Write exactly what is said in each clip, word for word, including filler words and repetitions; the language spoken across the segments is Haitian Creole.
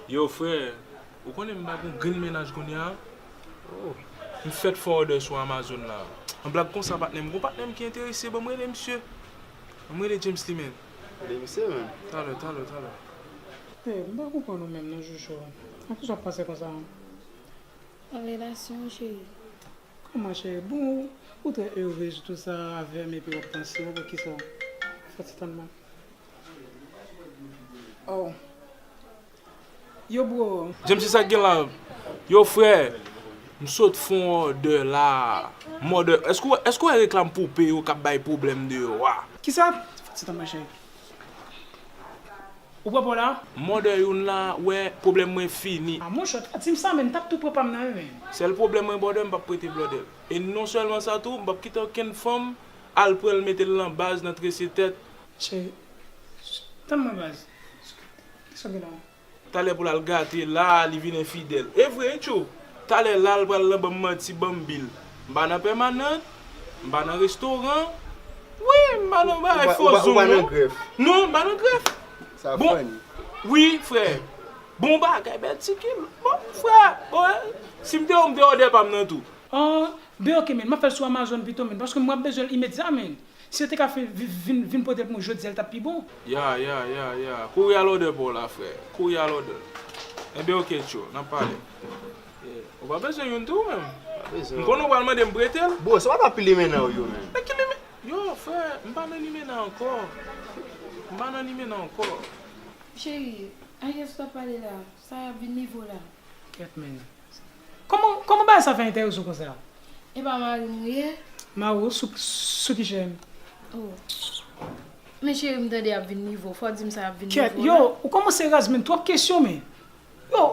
Yo, frè, ou konnen m pa gon grenn mennaj kounye a? Oh. M fèk fè òdè sou Amazon la. An blag konsa, patnè m, gon patnè m ki enterese, ban m rele misye. Ban m rele James li menm. Rele misye menm. Talè, talè, talè. Hey, m pa konprann ou menm non, Jojo. An ki jan w ap panse konsa? An relasyon, cheri. Kòman, cheri? Bon, ou trè erez tou sa avè m epi w ap panse, ou wè kisa? Fè ti tann mwen. Oh. Yo, bro. James, se sa k gen la? Yo, frè, m sot fè yon òdè la. M òdè, èske w, èske w wè reklam poupe yo k ap bay pwoblèm deyò a? Kisa? Fè ti tann mwen, cheri. Ou pran pa w la? M òdè youn la, wè, pwoblèm mwen fini. A monchè, w ta di m sa, men m t ap tou pran pa m nan, wi, men. Sèl pwoblèm mwen, brother, m p ap prete l, brother. E non sèlman sa tou, m p ap kite okenn fanm al pran l mete l nan baz, nan trese tèt. Cheri, tann mwen, baz. Kisa w gen la? Talè pou l al gate la, li vin enfidèl. E vre, wi, tchou. Talè la, l pral nan ban m manti, ban m bil. M pa nan pèmanant, m pa nan restoran. Wi, m pa nan bagay fo zong, non. Ou pa nan grèf? Non, m pa nan grèf. Sa funny. Wi, frè. Bon bagay, bèl ti kil. Bon, frè, bon, si m te ou, m te òdè pa m nan tou. An, ben ok, men, m ap fè l sou Amazon pito, men, paske m ap bezwen l imedya, men. Si yo te ka fè, vi-, vin, vin pote l pou mwen jodi a, l t ap pi bon. Ya, ya, ya, ya. Kouri al òdè pa w la, frè. Kouri al òdè. Enben, ok, tchou, n ap pale. Eh, ou pa bezwen youn tou, menm? Pa bezwen. M konnen w pral mande m prete l. Bro, se pa t ap pi limenan w yo, menm. Men ki limen-, yo, frè, m pa nan limenan ankò. M pa nan limenan ankò. Cheri, a kiyès w t ap pale la? Sa y ap vin nivo la. Kèt, men. Kòman, kòman bagay sa fè enterese w konsa? E pa mari m ou ye? Mari w sou, sou ki chèn? Oh. Men cheri m tande y ap vin nivo. Fò w di m sa y ap vin nivo la. Kèt, yo, ou kòmanse raz, men, twòp kesyon, men. Yo,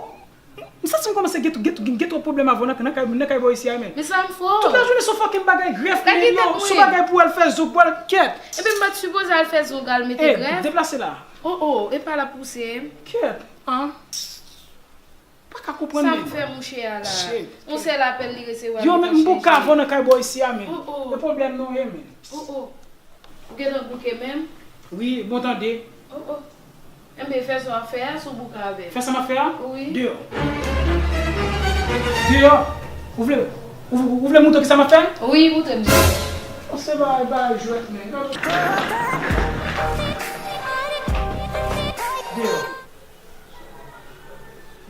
m santi m kòmanse gen, gen, gen twòp pwoblèm avè w nan, nan kay, nan kay bò isi a, men. Men sa m fè w? Tout lajounen se yon fucking bagay grèf, men, yo, se yon bagay pou w al fè zok, pou w al, kèt. Ebyen, m pa t sipoze al fè zok, al mete grèf? Ey, deplase la. Oh, oh, e pa la pouse. Kèt, an. Pa ka konprann, men. Sa m fè mouche a la? Shit. Yon sèl apèl li resevwa, li pa chèche. Yo, men m bouke avè w nan kay bò isi a, men. Oh, oh. E pwoblèm nou ye, men. Oh, oh. Ou gentan bouke menm? Wi, bon tande. Oh, oh. Enben, fè sa w ap fè a, si w bouke avè m. Fè sa m ap fè a? Wi. Deyò. Deyò. Ou vle, ou, ou vle moutre w kisa m ap fè? Wi, moutre m deyò. Oh, se bagay, bagay jwèt, men. Deyò.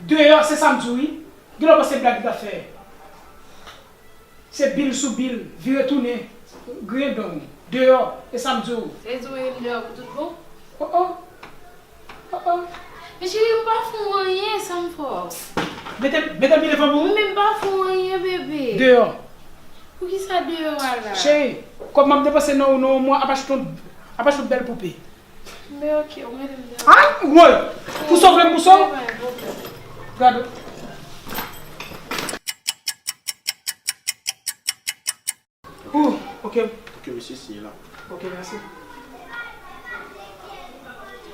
Deyò, se sa m di w, wi. Gen lè w panse blag li t ap fè. Se bil sou bil, vire tounen, griyen dan w. Deyò, e sa m di w. Sa vle di w mete m deyò pou tout bon? Oh, oh. Oh, oh. Men cheri, m pa fè w anyen, sa m fè w? Mete, mete bil devan pou ou? Men m pa fè w anyen, bebe. Deyò. Poukisa deyò a la? Cheri, kòb m ap depanse nan ou nan yon mwa, apa chouton, apa chouton bèl poupe. Men ok, ou mete m deyò. Ay, woy! Pou sove m, pou sove. Gade. Ouh, ok. Ok, mesye, siye la. Ok, mèsi.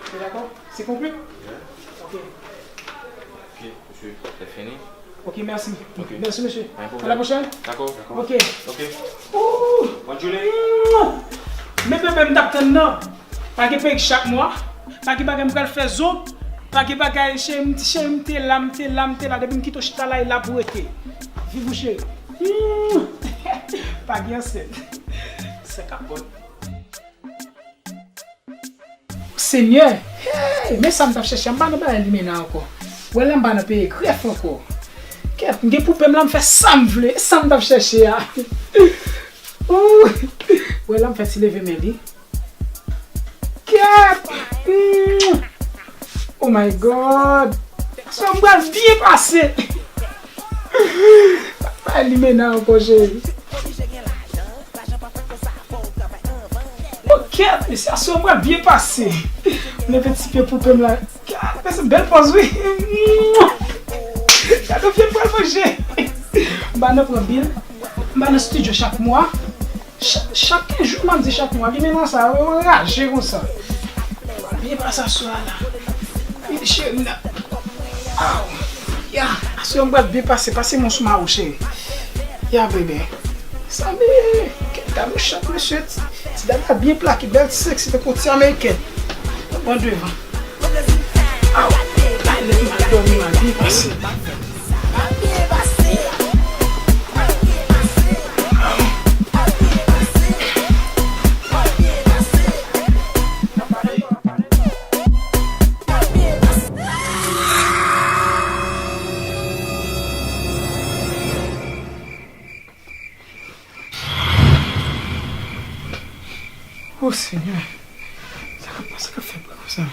C'est d'accord? C'est conclu? Yeah. Ok. Ok, mesye, c'est fini. Ok, mèsi. Ok. Mèsi, mesye. À une prochaine. À la prochaine. D'accord. Ok. Ok. Bonne journée. Mwen bebe m t ap tann nan. Pa gen perik chak mwa. Pa gen bagay m pral fè zon. Pa gen bagay cheri m, cheri m te la, m te la, m te la. Depi m kite w chita la, e la pou rete. Viv ou cheri. Pa gen ansent. Sa kapot. Senyè, hey, men sa m t ap chèche a, m pa nan bagay limena ankò. Wè la m pa nan peye grèf ankò. Kèt, m gen poupe m la, m fè sa m vle, sa m t ap chèche a. Ooh, wè la m fè ti leve men li. Kèt! Mm. Oh my God! Sa m pral byen pase! Pa limena ankò, cheri. Oh, kèt, mesye, aswè mwen byen pase. M leve ti pye poupe m la. Kèt, mesye, bèl pòz, wi. Gade, vye pral manje. M pa nan pran bil. M pa nan studio chak mwa. Ch-, chak kenz jou, m ap di chak mwa. Limena sa, yo raje konsa. Byen pase aswè a la. Wi, cheri m la. Aw. Ya, aswè m pral byen pase, pase men w sou mari w, cheri. Ya, bebe. Sa bebe. Kèt, gade yon chat, mesye. Ti, ti dada byen plake, bèl, ti seksi, tankou ti amerikèn. Pran devan. Aw. Bay nèg mal. Dòmi mal byen pase. O Senyè, sa k ap pase k ap fè m konsa?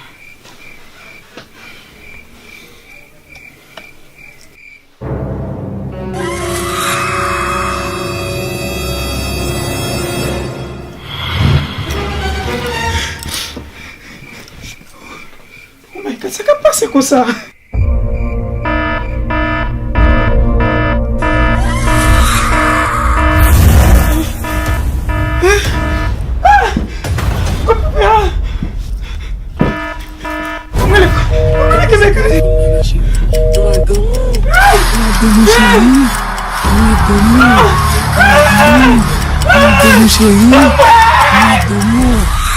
Oh my God, sa k ap pase konsa? Mwen dòmi, cheri. Mwen dòmi, cheri.